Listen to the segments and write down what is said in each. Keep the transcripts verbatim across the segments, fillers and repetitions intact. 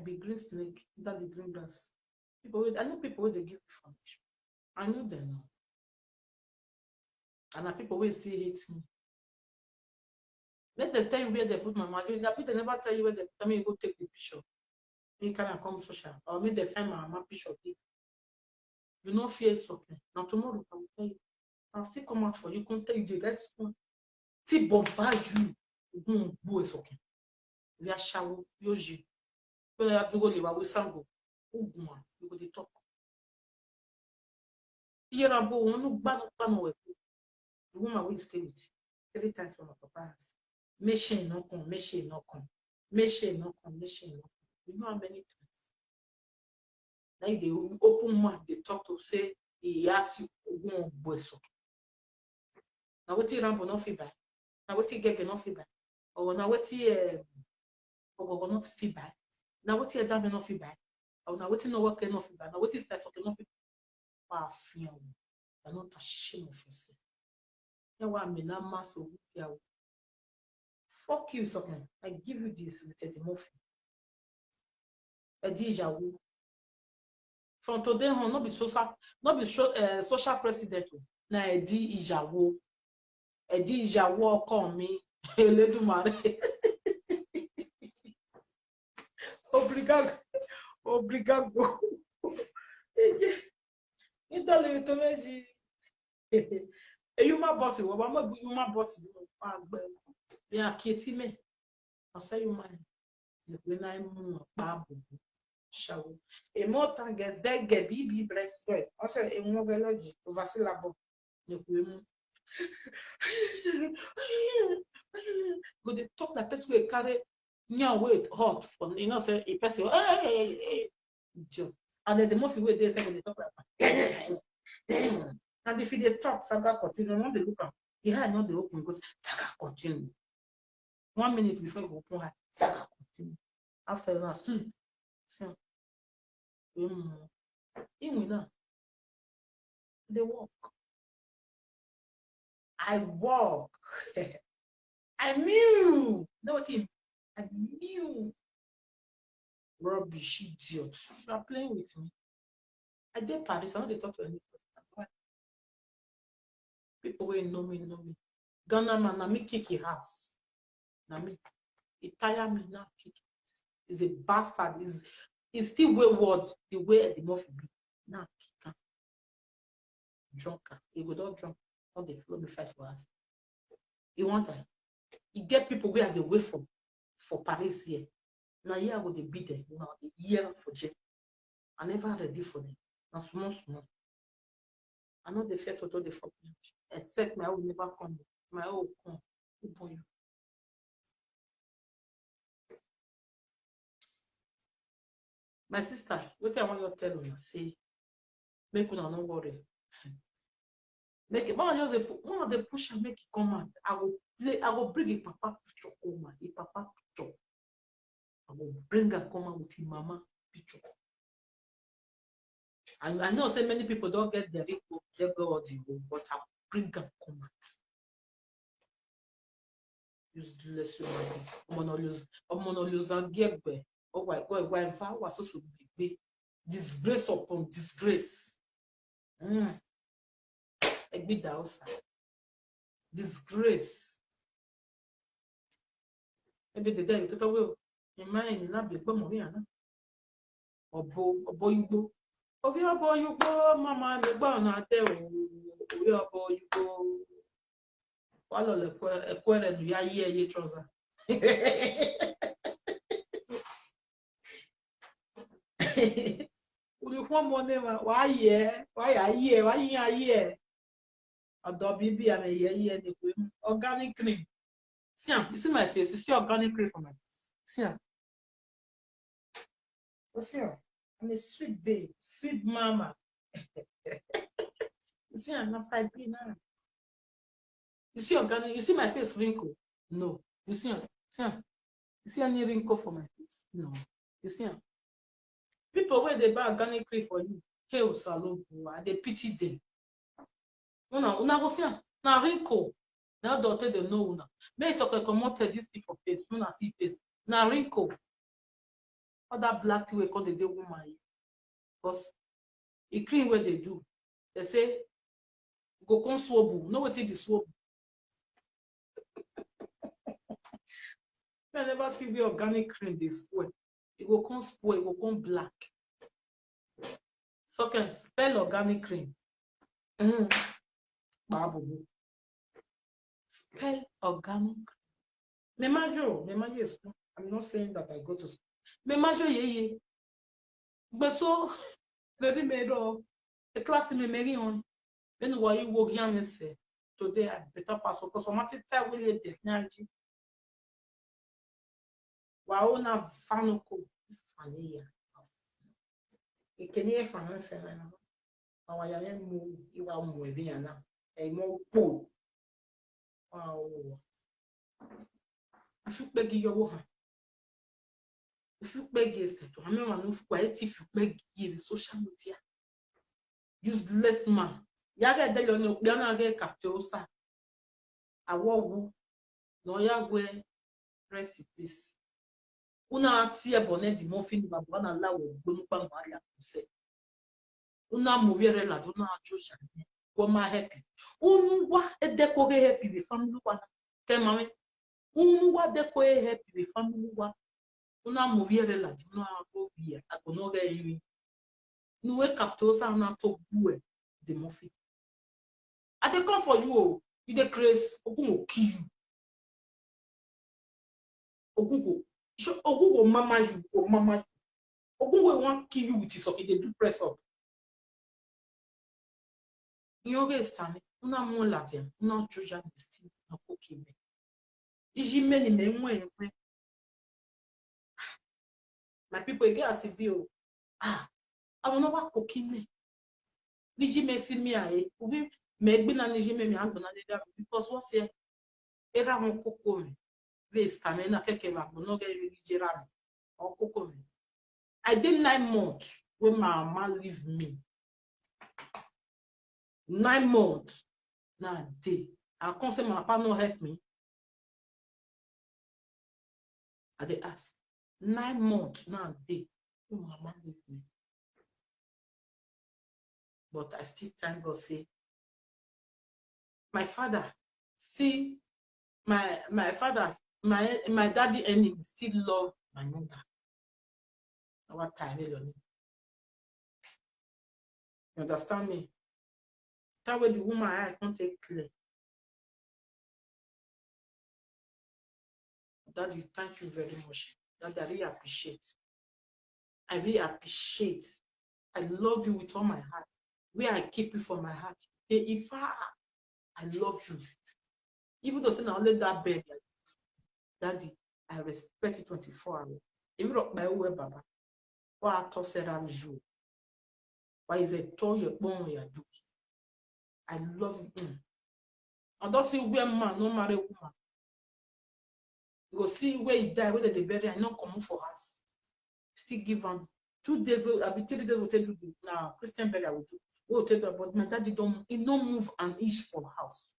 be green snake, that the green grass. People, wey, I know people wey dey give information. I know them now. And na people wey still hate me. Make dem tell you where they put my mama. If they never tell you where they tell me, go take the picture. Make you carry am come social. Or make dem find my mama picture give. You no fear something. Now tomorrow I will tell you. I'll still come out for you, come tell you the rest one. Tí bọ̀ bá you, ogun gbó ẹ̀ sọ̀kẹ̀. Bí aṣáwó, yóò yí. Tó lọ́ya dúró lè wá wí Sango. Ogun à, you go dey talk. Iye ra bo wọn nú gbánu gbánu ẹ̀ kú. The woman wey you stay with three times for my papa house. Make shame no come, make shame no come, make shame no come, make shame no come. You know how many times? Now you dey open mouth, dey talk to say he ask you, ogun gbó ẹ̀ sọ̀kẹ̀. Na wetin Rambo no fit buy? Na wetin Gege no fit buy? Or na wetin, um, Ogogo no fit buy? Na wetin Edame no fit buy? Or na wetin no work no fit buy? Na wetin Sky Socket no fit buy? Wow, fear. You're not ashamed of yourself. Ẹ wá mi ná má sọ wípé àwọn. Fuck you, Socket. I give you this with Eddie Murphy. Eddie Iyawo. From today on, no be social, no be so, uh, social president o. Na Eddie Iyawo. Eddie Iyawo ọkọ mi. Elédùmarè. Obrigado. Obrigado. Nítorí tó méjì. Eyuma boss, ìwọ bá mọ̀ bí Eyuma boss, ìwọ bá gbẹ. Bí a kí etí mẹ́. Ọ̀sẹ̀ Eyuma yìí. Ìpín náà mú wọn pa àbùkù. Ṣàwó. Èmọ́ tán gẹ̀ẹ́sì dẹ́gẹ̀ bí ibi breast oil. Ọ̀sẹ̀ èwọ̀n gẹ̀ lọ́jì. Oversee labor. Ní kò mú. Go dey talk like person wey carry nyawo wey hot for, you know, say a person, hey, hey, hey, hey, idiot. And then the more wey dey say, go dey talk like that. And if you dey talk, Saga continue, no dey look am. The eye no dey open, because Saga continue. One minute before you go open eye, Saga continue. After that, sleep. See am. Mm. Him now. Dey work. I work. I knew. Know what him? I knew. Rubbish, idiot. You are playing with me. I dey Paris, I no dey talk to anybody. People wey know me, know me. Ghana man, na me kick him ass. Na me. He tire me, now kick him ass. He's a bastard. He's, he's still wayward the way Eddie Murphy be. Now kick am. Drunk am. He go don drunk. Come dey follow me fight for house. He wan die. E get people wey I dey wait for, for Paris here. Na here I go dey beat them. Una dey hear am for jail. I never ready for them. Na small, small. I no dey fear toto dey fuck me. Except my own never come. My own come. Who born you? My sister, wetin I wan just tell una say, make una no worry. Make it, make I just dey pu-, make I dey push am, make e come out. I go play, I go bring him papa picture come out. Him papa picture. I go bring am come out with him mama picture. I, I know say many people don get their ring, get God the ring, but I go bring am come out. Useless human being. Ọmọ náà lose, ọmọ náà lose and get back. Oh my God, why, why, why was so, so big? Disgrace upon disgrace. Mm. Egbida osa. Disgrace. Ebe the day you talk about in mind, not be gbọmọ mi ana. Ọbọ, ọbọ yugbo. Obi ọbọ yugbo, mama mi gbọ na te o. Obi ọbọ yugbo. Wa lọ le kwe, ekwere nu ya ye ye trouser. Uli kwa mone wa, wa ye, wa ya ye, wa ya ye. Odo bibi ame ye ye ni kwe. Organic cream. See am, you see my face, you see organic cream for my face. See am. You see am. I'm a sweet babe, sweet mama. You see am, as I be now. You see organic, you see my face wrinkle? No. You see am, see am. You see any wrinkle for my face? No. You see am. People wey dey buy organic cream for you, hey, Osalobu, I dey pity them. Una, una go see am. Na wrinkle. Na doctor dey know una. Make Socket comot this thing for face. Una see face. Na wrinkle. All that black thing wey come dey dey woman, because the cream wey dey do, they say go come swabble. Know wetin be swabble? I never see where organic cream dey spoil. E go come spoil, e go come black. Socket, spell organic cream. Mm. Babubu. Spell organic. Memajo, Memajo is. I'm not saying that I go to school. Memajo ye ye. But so, baby me do. The class me me on. Then why you work young and say today I better pass because for my time we need technology. Wa ona fanuko faniya. Ekene fahanse na. Wa ya me mu iwa mu ebi ya na. E mo po. Wow. If you beg your woman. If you beg is to hame wa no fu kwa eti if you beg you social media. Useless man. Ya ga de lo no ya na ga ka te osa. Awogu. No ya gwe. Rest in peace. Una tie bone di mo fini ba bona la wo gbonu pa mo ya kuse. Una mo viere la una jo ja. Wo ma happy. Unu wa e de ko ge happy be family wa. Te mame. Unu wa de ko e happy be family wa. Una mo viere la una go via. Agono ge iri. Nu we kapto sa na to bue de mo fi. I dey come for you o. You dey craze. Ogun go kill you. Ogun go. Ogun go mama you. Go mama you. Ogun go wan kill you with his up. He dey do press up. Nyoge stani. Una mo la dem. Una chuja ni sti. Na koki me. Iji meni me mwe mwe. My people, again as it be o. Ah, I will never cook in me. Niji me si mi aye. Ubi me gbe na niji me mi angbo na de da because what's here? Era mo koko me. Ve stane na keke ma gbo no ge mi niji ra mi. O koko me. I did nine months when my mama leave me. Nine months. Now day. I can't say my papa no help me. I dey ask. Nine months now day. Oh, my mama leave me. But I still thank God say my father, see my my father, my my daddy enemy still love my mother. Our time alone. You understand me? That way the woman I can't take clear. Daddy, thank you very much. Daddy, I really appreciate. I really appreciate. I love you with all my heart. Where I keep you for my heart. Hey, if I, I love you. Even though say na only that bed, Daddy, I respect you twenty-four hours. If you rock my way, Baba, what I told Sarah you. Why is it tell your bone you do? I love you. Mm. I don't see where man no marry woman. You go see where he die, where they bury, I no come for house. Still give am two days, wey I be three days, we take do the now Christian burial we do. We take do, but my daddy don't, he no move an inch for house.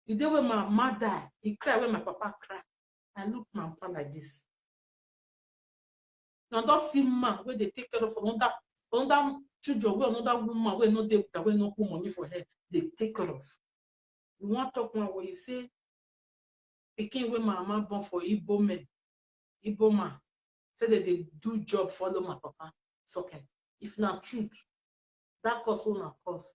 The day when my mama die, he cry when my papa cry. I look my papa like this. Now don't see man where they take care of another another children, where another woman, where no dey that, where no put money for her, they take care of. You want talk one where you say, picking where my mama born for Igbo men, Igbo man, say that they do job follow my papa. It's okay. If not truth, that cause will not cause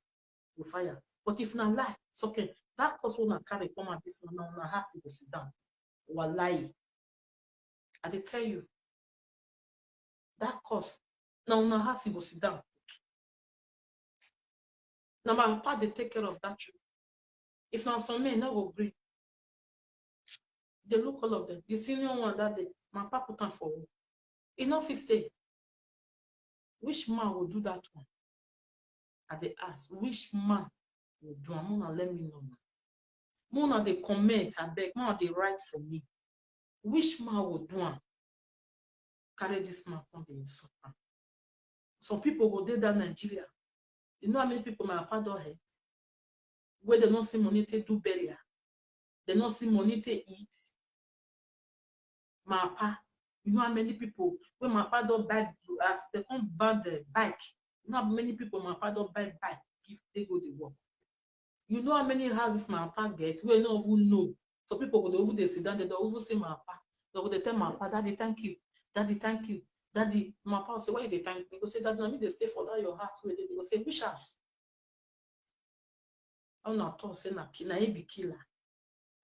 you fire. But if not lie, it's okay. That cause will not carry come out this man, now have to go sit down. Wallahi. I dey tell you, that cause now una house you go sit down. Now my papa they take care of that children. If not some men no go gree. They look all of them. The senior one that day, my papa put am for who? He no fit stay. Which man will do that one? I dey ask, which man will do am? Una let me know now. Mona they comment, I beg, Mona they write for me. Which man will do am? Carry this man come the insult am. Some people go dey that Nigeria. You know how many people my papa don help? Where they don't see money to do burial. They don't see money to eat. My papa, You know how many people when my father buy as they come ban the bike. You know how many people my father buy bike if they go to work. You know how many houses my papa get? We no even know. So people go dey even dey sit down, they don't even see my papa. They go dey tell my papa, "Daddy, thank you. Daddy, thank you. Daddy," my papa say, "Why you dey thank me?" He go say, "Daddy, let me dey stay for that your house." Where they go say, "Which house?" I wanna talk say na ki- na he be killer,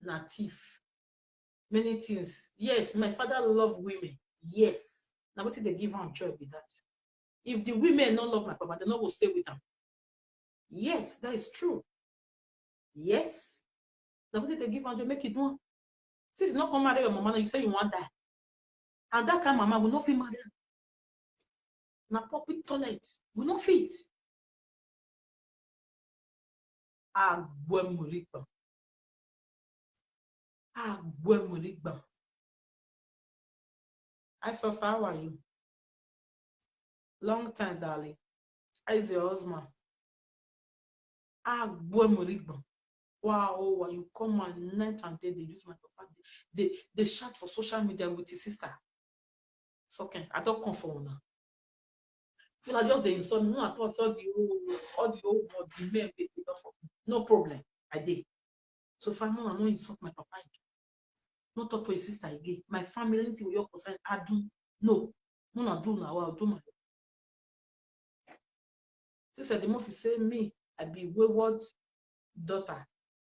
na thief, many things. Yes, my father love women. Yes, now what did they give him joy with that? If the women don't love my papa, they not go stay with them. Yes, that is true. Yes, now what did they give him joy? Make it one. Since you not come marry your mama, now you say you want die, and that kind of mama will not fit marry. Na public toilet, we no fit. Agwemurigba. Agwemurigba. I saw, how are you? Long time, darling. How is your husband? Agwemurigba. Wow, oh, when you come and night and day, they use my papa. They, they, they shout for social media with his sister. So okay, I don't come for una. If una just dey insult me, una talk say all the whole, all the whole world, the men wey dey don for me. No problem, I dey. So far, no, I no insult my papa again. No talk to his sister again. My family, anything wey your concern, I do. No, no, I do now. I do my. Since the Murphy say me, I be wayward daughter.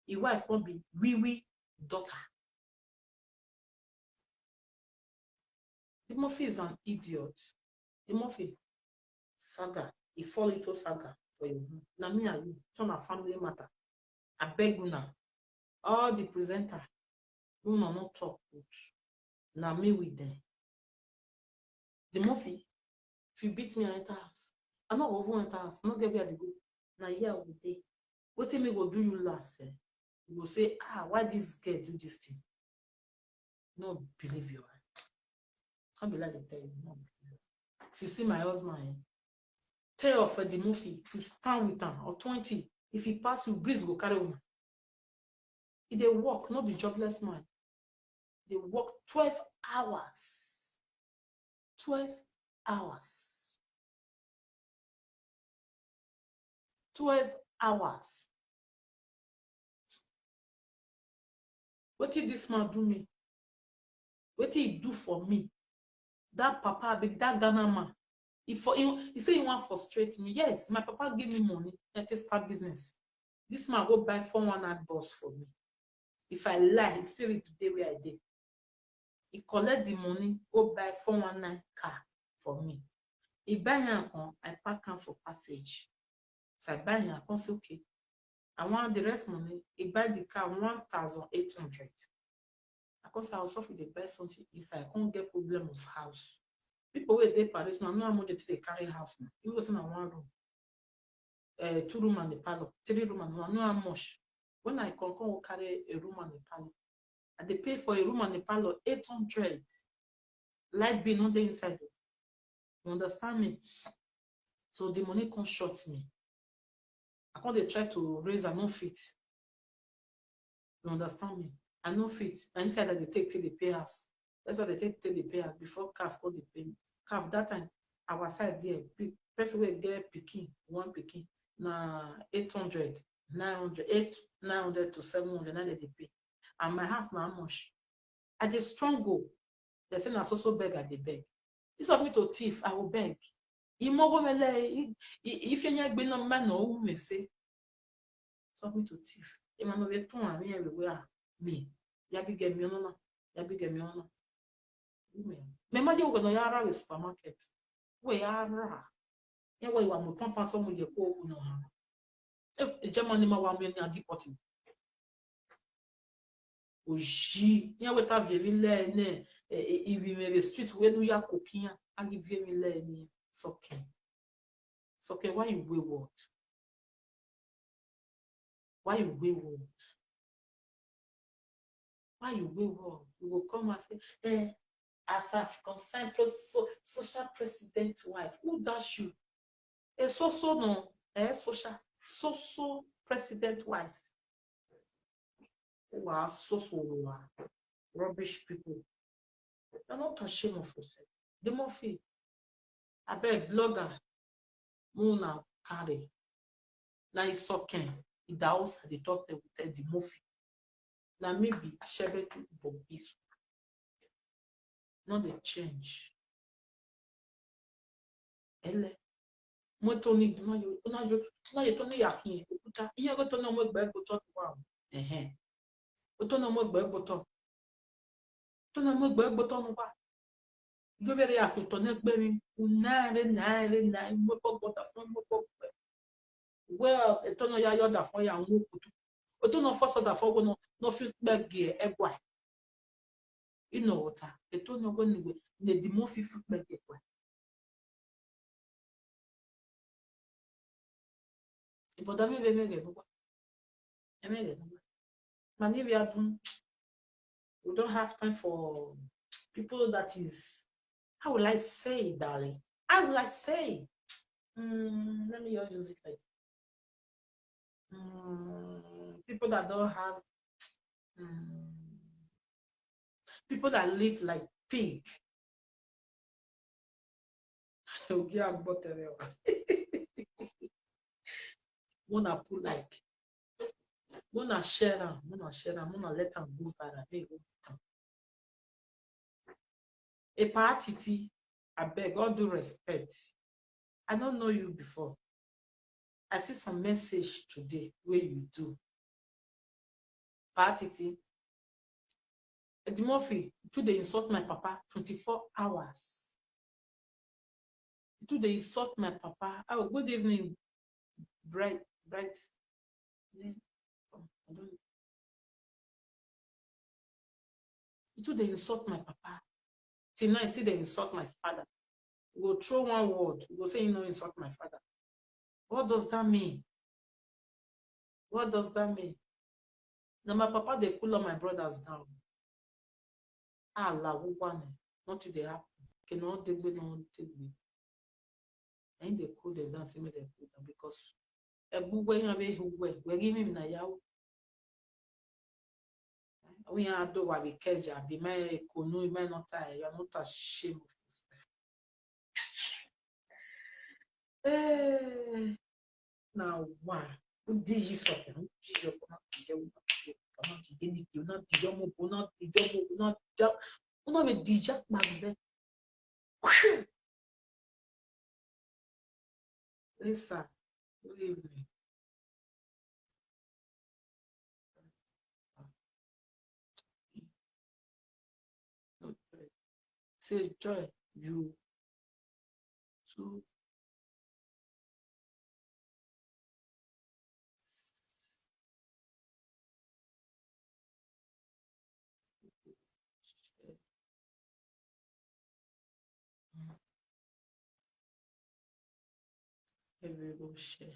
His wife won't be wee wee daughter. The Murphy is an idiot. The Murphy saga, he fall into saga for you. Na me and you, it's not a family matter. I beg you now. All the presenter, you know not talk good. Na me with them. The Murphy, if you beat me, I enter house. I no go even enter house. I no get where I dey go. Na here I go dey. Wetin me go do you last? Eh? You go say, ah, why this girl do this thing? No believe your eye. Can't be like they tell you. No believe. If you see my husband, eh, tell your Freddie Murphy, if you stand with him or twenty, if he pass you, breeze go carry woman. He dey work, not be jobless man. They work twelve hours. Twelve hours. Twelve hours. What did this man do me? What did he do for me? That papa, big that Ghana man. If for him, he say he want frustrate me. Yes, my papa give me money. I take start business. This man go buy four one nine bus for me. If I lie, his spirit today where I did. He collect the money, go buy four one nine car for me. He buy him come, I pack him for passage. So I buy him, I come say, okay. I want the rest money. He buy the car one thousand eight hundred. I come say, I'll suffer the buy something inside. I can't get problem of house. People where they Paris now, no how much they carry house now. You go say na one room. Uh, two room and a parlor, three room and one, no how much. When I come, come carry a room and a parlor. I dey pay for a room and a parlor eight hundred. Light bill no dey inside. You understand me? So the money come short me. I come dey try to raise, I no fit. You understand me? I no fit. Na inside I dey take take dey pay house. That's why they take take dey pay house before caf come dey pay me. Caf that time, our side there, pe- person wey get pikin, one pikin, na eight hundred, nine hundred, eight, nine hundred to seven hundred, na they dey pay. And my house na how much? I dey struggle. They say na so so beg I dey beg. Instead of me to thief, I will beg. Imogo mele, i- i- if you nyagbe no man no who may say, stop me to thief. Emma no be tun ami everywhere. Me. Ya big me no na. Ya big me no na. Women. Me ma je go no yara with supermarket. We yara. Ya we wa mo pampa so mo je ko no ha. E e je mo ni ma wa mi ni adi poti. Oji. Ya we ta vievi le ne. E e vi me be street we nu ya kokinya. Agi vievi le ni. It's okay. It's okay. Why you wayward? Why you wayward? Why you wayward? You go come and say, eh, as I've concerned pres- so, social president wife. Who dash you? A so so no, eh, social, so so president wife. Wow, so so wow. Rubbish people. You're not ashamed of yourself. The more feel. I beg blogger, Muna carry. Now it's okay. It does the talk that we tell the more feel. Now maybe Shebetu Bobisu. Not the change. Ele. Mo to ni na yo na yo na yo to ni ya hin okuta. Iye go to na mo gbe go to wa. Ehe. O to na mo gbe go to. To na mo gbe go to no wa. Yo very ya hin to na gbe mi. Una re na re na mo po go ta fun mo po gbe. Well, e to no ya yo da fun ya won kutu. O to no fo so da fun wo no no fi gbe gi e gwa. Ino wota. E to no go ni we ne di mo fi fu gbe gi e gwa. But I mean, we make it. We make it. Man, if you are doing, we don't have time for people that is, how will I say, darling? How will I say? Mm, let me just use it like mm, people that don't have mm, people that live like pig. Ogi agbotere o. Mona put like. Mona share am. Mona share am. Mona let am go viral. Make e go become. A party, I beg, all due respect. I don't know you before. I see some message today where you do. Party, Eddie Murphy, you too dey insult my papa twenty-four hours. You too dey insult my papa. Oh, good evening, Bright. Bright. Yeah. Oh, I don't. You too dey insult my papa. Till now, you still dey insult my father. You go throw one word, you go say you no insult my father. What does that mean? What does that mean? Now my papa dey cool all my brothers down. Ala wugwane, nothing dey happen. Okay, no dey gbe, no dey gbe. And they cool them down, say make they cool down because egbu we yan be hu we, we give him na yawo. We yan do wa be keja, be my kunu, my not tie, you are not ashamed of yourself. Eh, now one. Who did you stop? Who did you come out to get? Who not did you? Come out to get me. You not did you? You not did you? You not did you? You not be did you? Lisa, good evening. Okay. Say, Joy, you too. Every go share.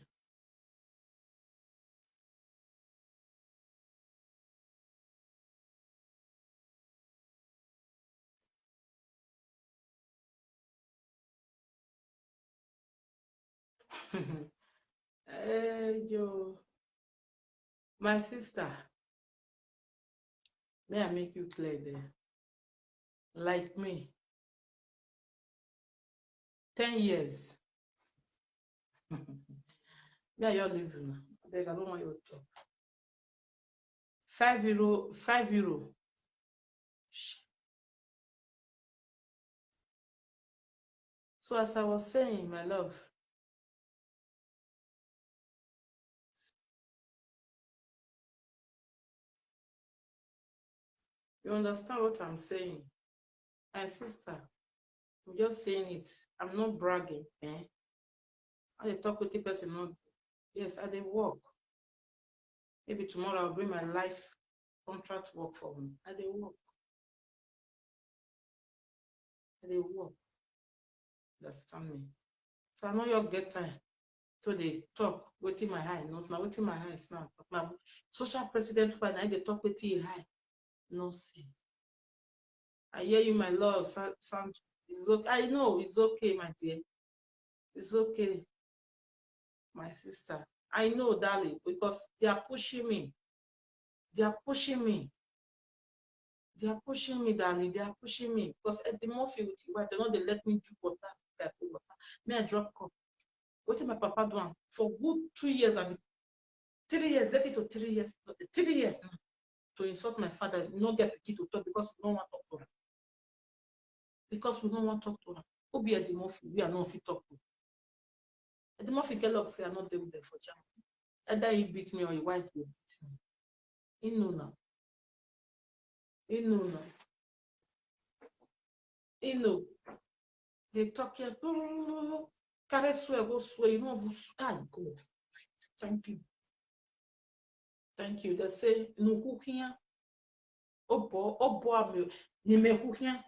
Hey, Joe. My sister, may I make you clear there? Like me, ten years. Me, I just leave you now. I beg, I don't want you to talk. Five euro, five euro. So as I was saying, my love, you understand what I'm saying? My sister, I'm just saying it. I'm not bragging. Eh? I dey talk with the person. Not yes, I dey work. Maybe tomorrow I'll bring my life contract work for me. I dey work. I dey work. Understand me? So I no just get time to dey talk wetin my eye no see. Na wetin my eye see, na talk. Na social president wife na im dey talk wetin im eye no see. I hear you, my love, Sa-, Sandra. It's okay. I know it's okay, my dear. It's okay, my sister. I know, darling, because they are pushing me. They are pushing me. They are pushing me, darling. They are pushing me because at the Murphy with you, they not they let me drink water. I put water. Me, I drop cup. What did my papa do? For good two years, I be three years, get it to three years, three years now to insult my father, not get pikin to talk because we don't want to talk to him. Because we don't want to talk to him. Who be Eddie Murphy? We are not fit talk to. Eddie Murphy get luck say I not there with them for Germany. Either he beat me or his wife will beat me. He know now. He know now. He know. They talk here. Carry swear, go swear. You know, ah, God. Thank you. Thank you. They say, no cooking. Obo, obo, ame, ni me cooking.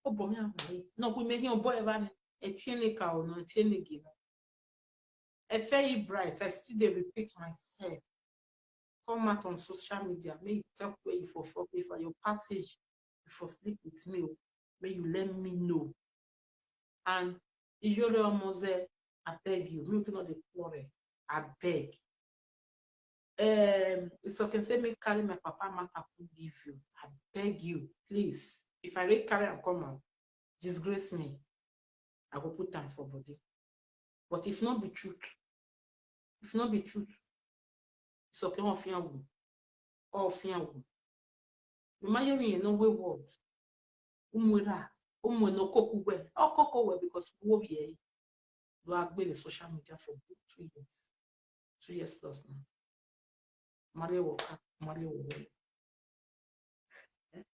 Obo, me, ame. No, we me here, obo, ever. Etienne ka, no, Etienne gina. I feel you bright. I still dey repeat myself. Come out on social media. Make you talk where you for fuck me for your passage. You for sleep with me. Oh. May you let me know. And Ijore Omoze, I beg you. Make you not the quarrel. I beg. Um, if you can say me carry my papa matter, could give you. I beg you, please. If I really carry and come out, disgrace me. I go put time for body. But if not be truth, if not be truth, it's okay. Off your womb. Off your womb. Imagine you know we world. Umwera, umwe no koku we. O koko we because we ye. Do agbele social media for good two years. Two years plus now. Mario Walker, Mario Walker.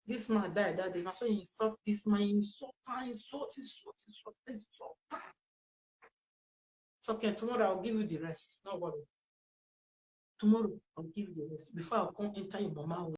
This man died that day. Now so he insult this man, he insult her, insult, insult, insult, insult her. It's okay, tomorrow I'll give you the rest. No worry. Tomorrow I'll give you the rest. Before I'll come enter your mama.